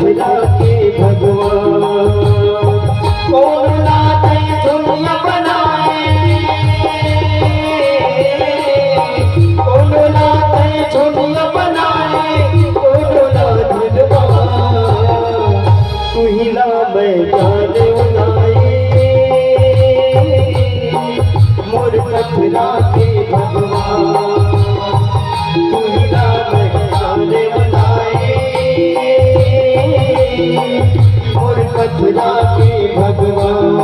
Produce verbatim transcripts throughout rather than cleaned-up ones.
के भगवान। कोनो ला तैं झोलिया बनाए, कोनो ला तैं झोलिया बनाए, कोनो ला धनवा। तुही ला मैं जाने उनाई, मोर पथरा के भगवान। तुही ला मैं जाने उनाई, मोर पथरा के भगवान।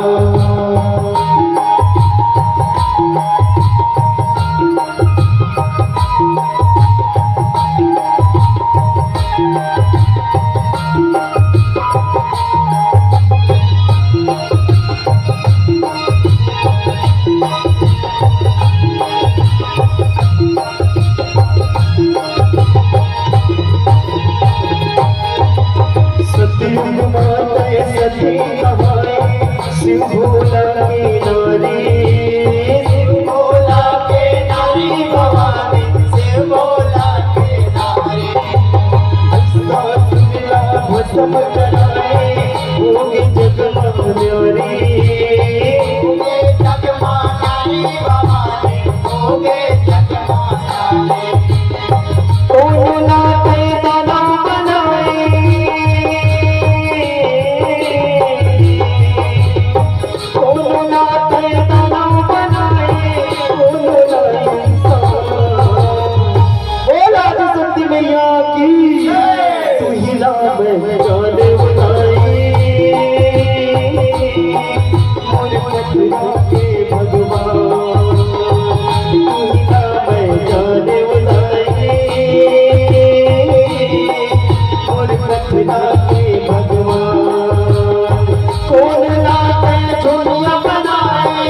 सतयुग माता सती कहानी, शिव भोला के नारी। शिव भोला के नारी भवानी, शिव भोला के नारी। भस्म कराए, होगे जगमग न्यारी। होगे जगमग न्यारी भवानी, होगे जगमग न्यारी। कोनो ला तैं दानव बनाए, कोनो ला तैं दानव बनाए, कोनो ला इंसान। बोल आदिशक्ति मैया की। तुही ला मैं जाने उनाई, मोर पथरा के भगवान। तुही ला मैं जाने उनाई, मोर पथरा के भगवान। कोनो ला तैं झोलिया बनाए,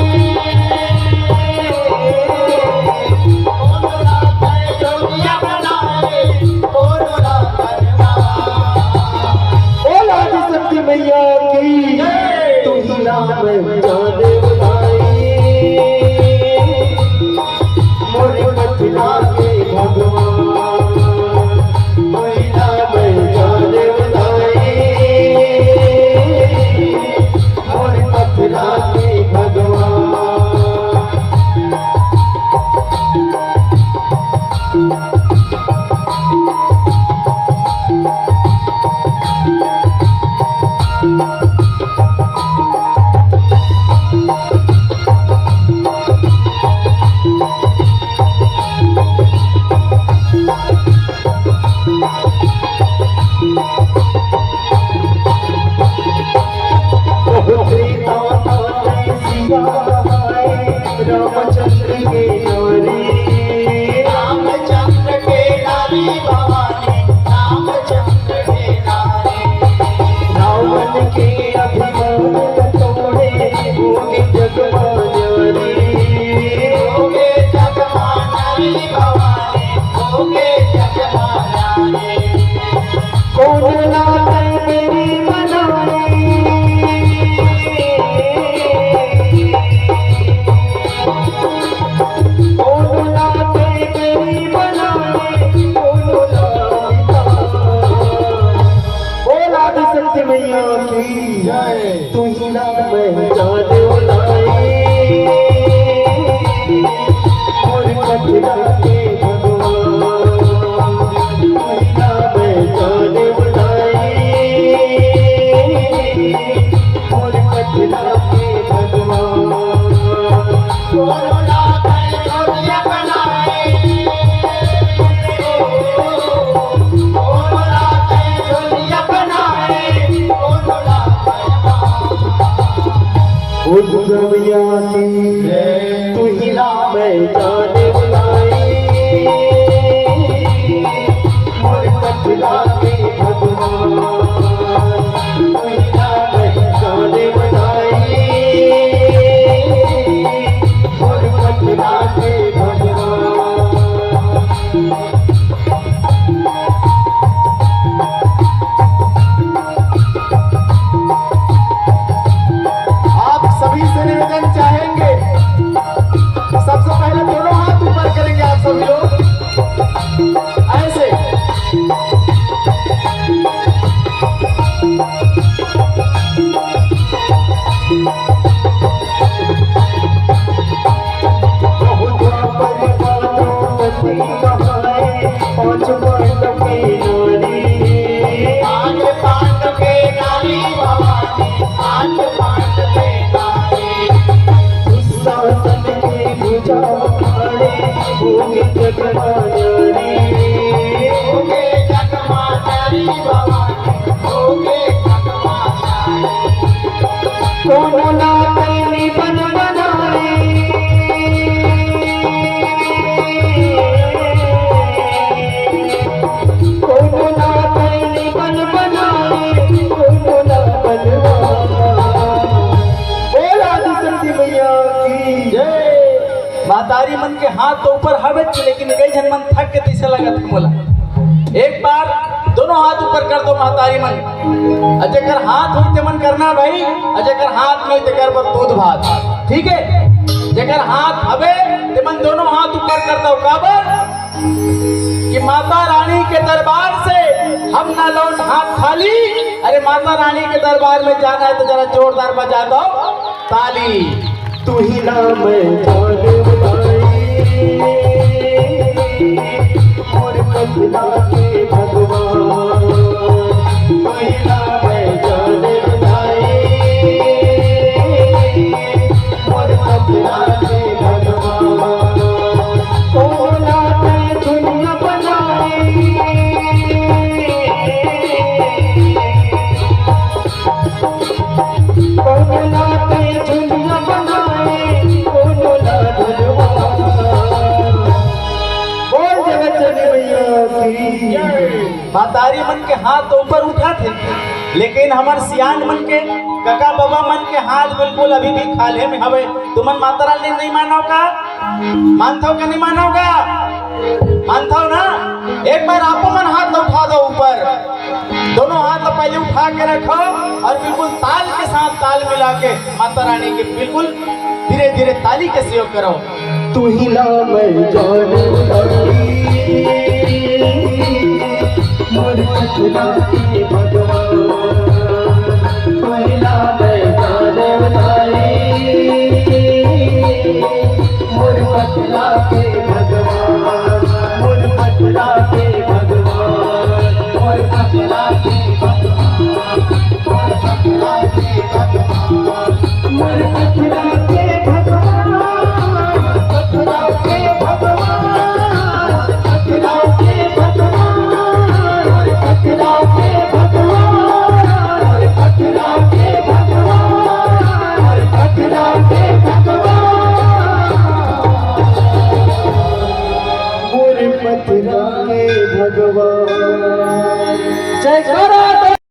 कोनो ला तैं झोलिया बनाए, कोनो ला तैं। बोल आदिशक्ति मैया की। तुही ला मैं जाने उनाई, मोर पथरा के भगवान। तुही ला मैं जाने उनाई, मोर पथरा के भगवान। बहुत सीता माता सिया रामचंद्र के नारी। रामचंद्र के नारी भवानी, रामचंद्र के नारी। रावण के अभिमान तोड़े, होगे जग मां न्यारी। होगे जग मां न्यारी भवानी, होगे जग मां न्यारी। कोनो ला तैं मेरी बनाए, कोनो ला तैं मेरी बनाए, कोनो ला। बोल आदिशक्ति मैया की जय। तुही ला मैं जाने उनाई, मोर पथरा के भगवान। तुही ला मैं जाने उनाई, मोर पथरा के भगवान। ओ दुर्गा मैया की, तुही ला मैं जाने उनाई, मोर पथरा के भगवान। तुही ला मैं जाने उनाई, मोर पथरा के भगवान। आप सभी से निवेदन चाहेंगे, सबसे पहले दोनों हाथ ऊपर करेंगे आप सभी लोग, ऐसे। बोल आदिशक्ति मैया की जय। महतारी मन के हाथ तो ऊपर हवे, लेकिन कई झन मन थक के तइसे लगत हे मोला। एक बार दोनों हाथ ऊपर कर दो महतारी मन। अउ जेकर हाथ होई ते मन करना भाई, अउ जेकर हाथ नहीं ते कर बर दूध भात, ठीक है? जेकर हाथ हवे ते मन दोनों हाथ ऊपर कर दो। काबर कि माता रानी के दरबार से हम ना लौट हाथ खाली। अरे माता रानी के दरबार में जाना है तो जरा जोरदार बजा दो ताली। तू ही ना मैं जान भाई, मोर पटना के भगवान। तू ही ना मैं जान भाई, मोर पटना के भगवान। कोला पे दुनिया बनाई। बोल जगत जननी मैया की। महतारी मन के हाथ तो ऊपर उठाथे, लेकिन हमर सियान मन के, कका बबा मन के हाथ बिल्कुल अभी भी खाल्हे में हवे। तुमन माता रानी नहीं मानव का? मानथव का नहीं मानव का? मानथव ना? एक बार आपो मन हाथ उठा दो ऊपर। दोनों हाथ पहले उठा के रखो अउ बिल्कुल ताल के साथ ताल मिला के माता रानी के बिल्कुल धीरे धीरे ताली के सहयोग करो। तू ही ना मैं जान भाई, मोर पटना के भगवान। तू ही ना मैं जान भाई, मोर पटना के भगवान, मोर पटना के भगवान, मोर पटना के भगवान, मोर पटना के भगवान, मोर पटना